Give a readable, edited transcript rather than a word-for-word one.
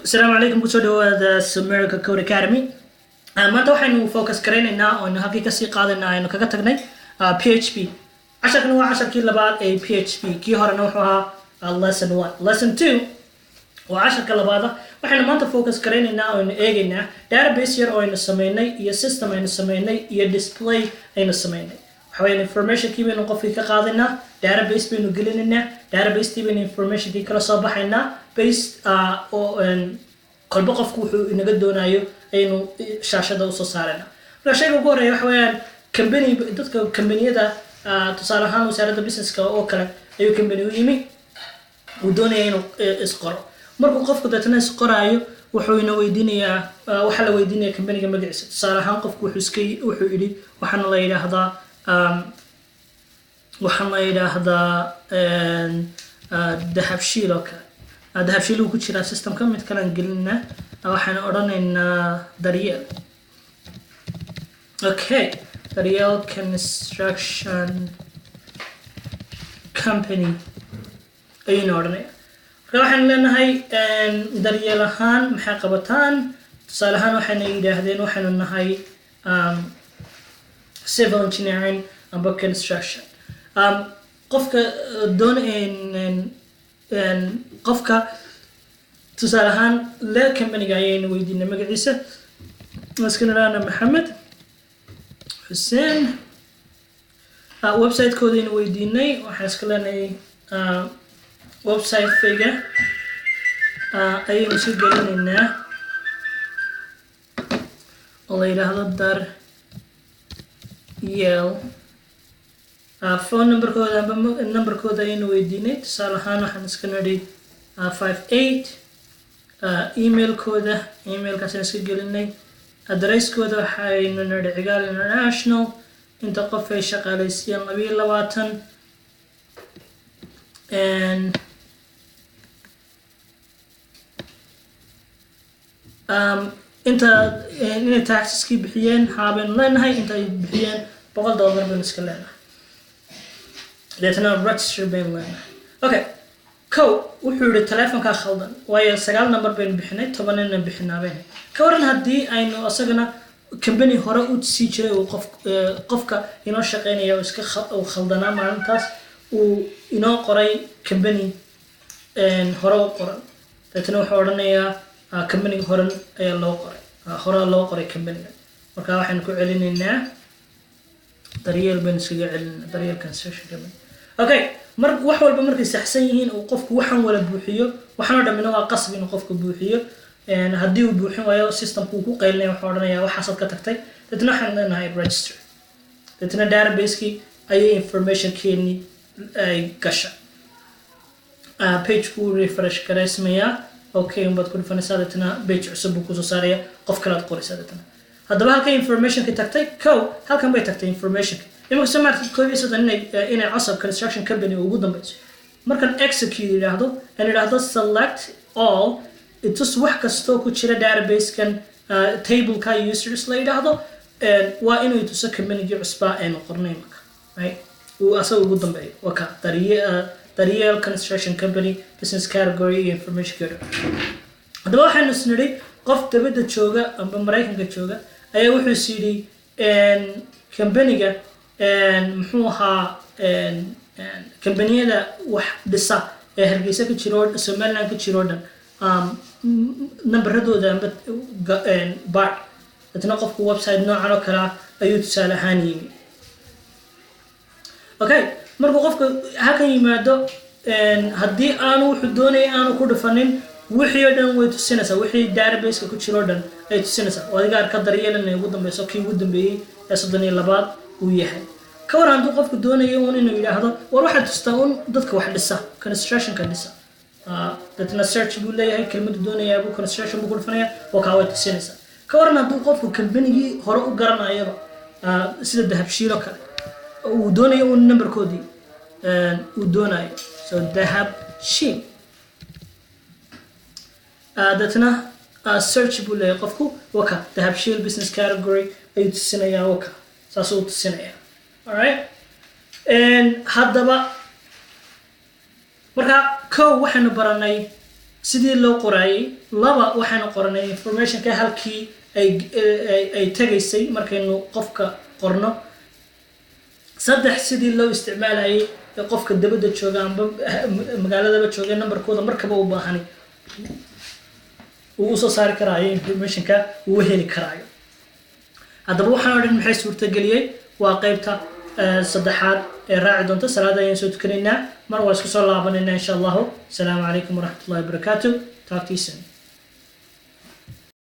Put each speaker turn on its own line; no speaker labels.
Asalaamu calaykum, kusoo dhawaada Somerica Code Academy. Maanta waxaynu focus garaynaynaa oo aynu halkii kasii qaadaynaa aynu kaga tagnay PHP. Casharkan waa casharkii labaad ee PHP. Kii horena wuxuu ahaa lesson one. Lesson two waa casharka labaada. Waxaynu maanta focus garaynaynaa oo aynu eegaynaa database yar oo aynu sameynay iyo system aynu sameynay iyo display aynu sameynay. Waxa weeyaan informationkii baynu qofkii ka qaadaynaa, database baynu gelinaynaa, database baynu informationkii kala soo baxaynaa based oo kolba qofku wuxuu inaga doonayo ayaynu shaashada usoo saaraynaa. Marka shayga ugu horeeya waxa weeyaan company. Dadka companiyada, tusaale ahaan wasaaradda businesska oo kale ayuu company u yimi, uu doonaya inuu isqoro. Markuu qofku deetana isqoraayo, wuxuu ina weydiinayaa, waxaa la weydiinaya companyga magaciisa. Tusaale ahaan qofku wuxuu iska wuxuu yidhi waxaana la yidhaahdaa Dahabshiil oo kale. Dahabshiil uu ku jiraa systemka. Mid kalean gelinaa, waxaan odhanaynaa Daryeel. Okay, Daryeel Construction Company ayaynu odhanaya. Marka waxaynu leenahay Daryeel ahaan maxay qabataan? Tusaale ahaan waxayna yidhaahdeen waxaynu nahay civil engineering amba construction. Qofka doon qofka tusaale ahaan le companyga ayaynu weydiinay magaciisa. Iska nidhaahna Maxamed Xuseen. Website-koodaynu weydiinay. Waxaan iska leenahay website-kayga ayaynu iska gelinaynaa oo la yidhaahdo Daryeel. Phone numberkooda amba numberkooda ayaynu weydiinay. Tusaale ahaan waxaan iska nidhi 58. Emailkooda, emailkaasaan iska gelinay. Addresskooda waxaynu nidhi Cigaal International. Inta qof ay shaqaalaysiiyeen, 22. And inta inay taxeskii bixiyeen, haa baynu leenahay. Inta ay bixiyeen, $100 baynu iska leenahay. Deetna register baynu leenahay. Okay, kow wuxuu yihi telefonkaa khaldan, waayo sagaal number baynu bixinay, 10 inaan bixinaa baynu. Ka waran haddii aynu isagana company hore u sii jiray uu qof qofka inoo shaqeynaya uu iska uu khaldanaa maalintaas, uu inoo qoray company hore u qoran? Deetna wuxuu odhanayaa companyga hore ayaa loo qoray, hore loo qoray companyga. Marka waxaynu ku celinaynaa Daryeel baynu iskaga celinaynaa, Daryeel Construction Company. Okay, mar wax walba markay saxsan yihiin uu qofku waxaan wala buuxiyo, waxaan oo dhammina waa qasab inuu qofku buuxiyo. Haddii uu buuxin waayo, systemku uu ku qaylinaya, wuxuu odhanayaa waxaasaad ka tagtay. Deetna waxaan leenahay register. Deetna database-kii ayay information-keeni ay gasha. Page-ku refresh garaysmayaa. Okay unbaad ku dhufanaysaa, deetna page cusub buu kusoo saaraya, qof kale aad qoraysaa. Deetna haddaba halkay informationka tagtay? Kow, halkan bay tagtay informationka. Iminka soo maartid 31 inay Cosab Construction Company ugu dambeyso. Markan execute yidhaahdo, aan yidhaahdo select all, itus wax kastoo ku jira database-kan, tableka users la yidhaahdo, waa inuu ituso companygii cusbaa aynu qornay marka, right, uu asaga ugu dambeeyo. Waa ka Daryeel Construction Company, business category iyo information category. Haddaba waxaynu is nidhi qof dabadda jooga amba Maraykanka jooga ayaa wuxuu is yidhi companyga muxuu ahaa, kambaniyada wax dhisa ee Hargeysa ka jiro oo Somaliland ka jiro oo dhan nambaradooda amba baadh. Dadna qofku website noocan oo kale ah ayuu tusaale ahaan yimi. Okay, markuu qofka halkan yimaado, haddii aanu wuxuu doonaya aanu ku dhufanin, wixii oo dhan way tusinaysaa, wixii database-ka ku jiro oo dhan ay tusinaysaa. Oo adiga arka Daryeel inay ugu dambeyso, kii ugu dambeeyey ee 32aad uu yahay. Ka war hadduu qofku doonayo un inuu yidhaahdo war waxaad tustaa un dadka wax dhisa, constructionka dhisa? Dadna search buu leeyahay, kelmadu doonayaa buu, construction buu ku dhufanaya, oo kaa way tusinaysaa. Ka waran hadduu qofku kambanigii hore u garanayaba, sida Dahabshiil oo kale, uu doonayo un numberkoodii uu doonayo? So Dahabshiil, dadna search buu leeyahay qofku, waka Dahabshiil business category ayuu tusinayaa, waka saasuu tusinayaa. Alright, haddaba marka kow waxaynu baranay sidii loo qoraayey. Laba, waxaynu qoranay informationka halkii ay tegaysay markaynu qofka qorno. Saddex, sidii loo isticmaalayay ee qofka dabadda jooga amba magaaladaba jooga numberkooda markaba u baahani uu usoo saari karaayo, informationka uu heli karaayo. Haddaba waxaan o dhan maxay suurtageliyey? Waa qeybta saddexaad ee raaci doonta. Salaada ayaan soo tukanaynaa, mar waa isku soo laabanaynaa, insha Allahu. Asalaamu calaykum waraxmatullahi wabarakaatu. Talk to you soon.